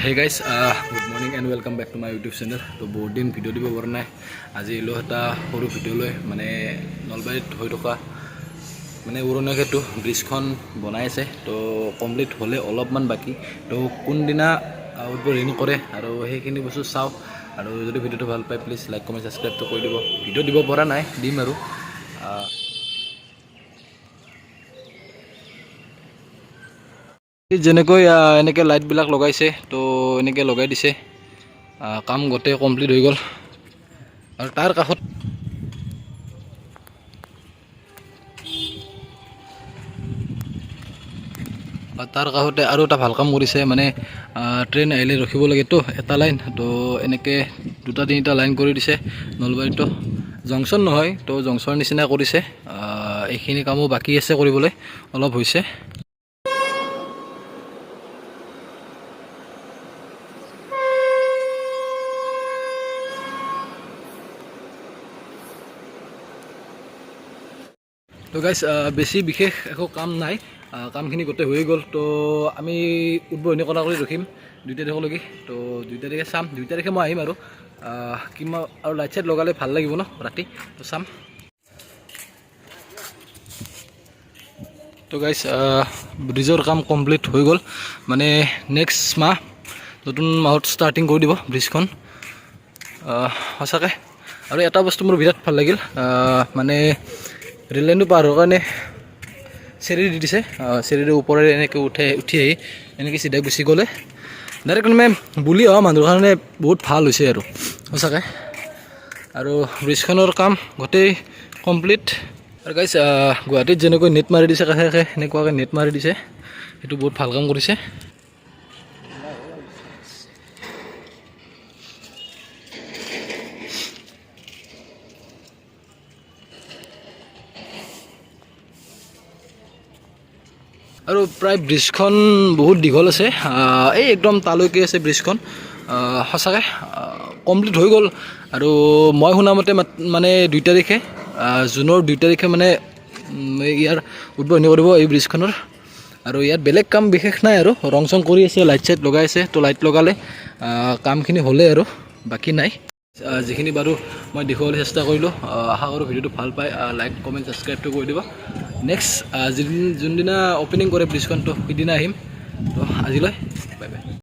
Hey guys, good morning and welcome back to my YouTube channel. তো বহুত দিন video' দিব পৰা নাই। আজি আহিলোঁ এটা সৰু ভিডিঅ' লৈ। মানে নলবাৰীত হৈ থকা মানে উৰণীয়া সেতু ব্ৰিজখন বনাই আছে। তো কমপ্লিট হ'লে অলপমান বাকী। তো কোনদিনা উদ্বোধনী কৰে আৰু সেইখিনি বস্তু চাওঁ। আৰু যদি ভিডিঅ'টো ভাল পায়, প্লিজ লাইক, কমেণ্ট, ছাবস্ক্ৰাইবটো কৰি দিব। ভিডিঅ' দিব পৰা নাই, দিম আৰু। যেনেকৈ এনেকৈ লাইটবিলাক লগাইছে, তো এনেকৈ লগাই দিছে। কাম গোটেই কমপ্লিট হৈ গ'ল। আৰু তাৰ কাষতে আৰু এটা ভাল কাম কৰিছে। মানে ট্ৰেইন আহিলে ৰখিব লাগেতো এটা লাইন, তো এনেকৈ দুটা তিনিটা লাইন কৰি দিছে। নলবাৰীতো জংচন নহয়, তো জংচনৰ নিচিনা কৰিছে। এইখিনি কামো বাকী আছে কৰিবলৈ, অলপ হৈছে। তো গাইজ, বেছি বিশেষ একো কাম নাই। কামখিনি গোটেই হৈ গ'ল। তো আমি উদ্বোধনী কৰা কৰি ৰখিম 2 তাৰিখলৈকে। তো 2 তাৰিখে চাম, 2 তাৰিখে মই আহিম। আৰু কিমান আৰু লাইট চাইট লগালে ভাল লাগিব ন ৰাতি, তো চাম। তো গাইজ, ব্ৰিজৰ কাম কমপ্লিট হৈ গ'ল। মানে নেক্সট মাহ, নতুন মাহত ষ্টাৰ্টিং কৰি দিব ব্ৰিজখন। সঁচাকৈ আৰু এটা বস্তু মোৰ বিৰাট ভাল লাগিল। মানে ৰেল লাইনটো পাৰ হোৱাৰ কাৰণে চিৰি দি দিছে। চিৰিৰ ওপৰেৰে এনেকৈ উঠি আহি এনেকৈ চিধা গুচি গ'লে ডাইৰেক্ট মানে বুলি অহা মানুহৰ কাৰণে বহুত ভাল হৈছে আৰু সঁচাকৈ। আৰু ব্ৰিজখনৰ কাম গোটেই কমপ্লিট। আৰু গাইজ, গুৱাহাটীত যেনেকৈ নেট মাৰি দিছে কাষে কাষে, সেনেকুৱাকৈ নেট মাৰি দিছে। সেইটো বহুত ভাল কাম কৰিছে। আৰু প্ৰায় ব্ৰিজখন বহুত দীঘল আছে। এই একদম তালৈকে আছে ব্ৰিজখন। সঁচাকৈ কমপ্লিট হৈ গ'ল। আৰু মই শুনামতে মানে 2 তাৰিখে, জুনৰ 2 তাৰিখে মানে ইয়াৰ উদ্বোধনী কৰিব এই ব্ৰিজখনৰ। আৰু ইয়াত বেলেগ কাম বিশেষ নাই আৰু ৰং চং কৰি আছে, লাইট চাইট লগাই আছে। তো লাইট লগালে কামখিনি হ'লেই আৰু বাকী নাই। যিখিনি বাৰু মই দেখুৱাবলৈ চেষ্টা কৰিলোঁ। আশা কৰোঁ ভিডিঅ'টো ভাল পায় লাইক, কমেণ্ট, ছাবস্ক্ৰাইবটো কৰি দিব। নেক্সট যোনদিনা অ'পেনিং কৰে ব্ৰিজখনটো, সিদিনা আহিম। তো আজিলৈ বাই বাই।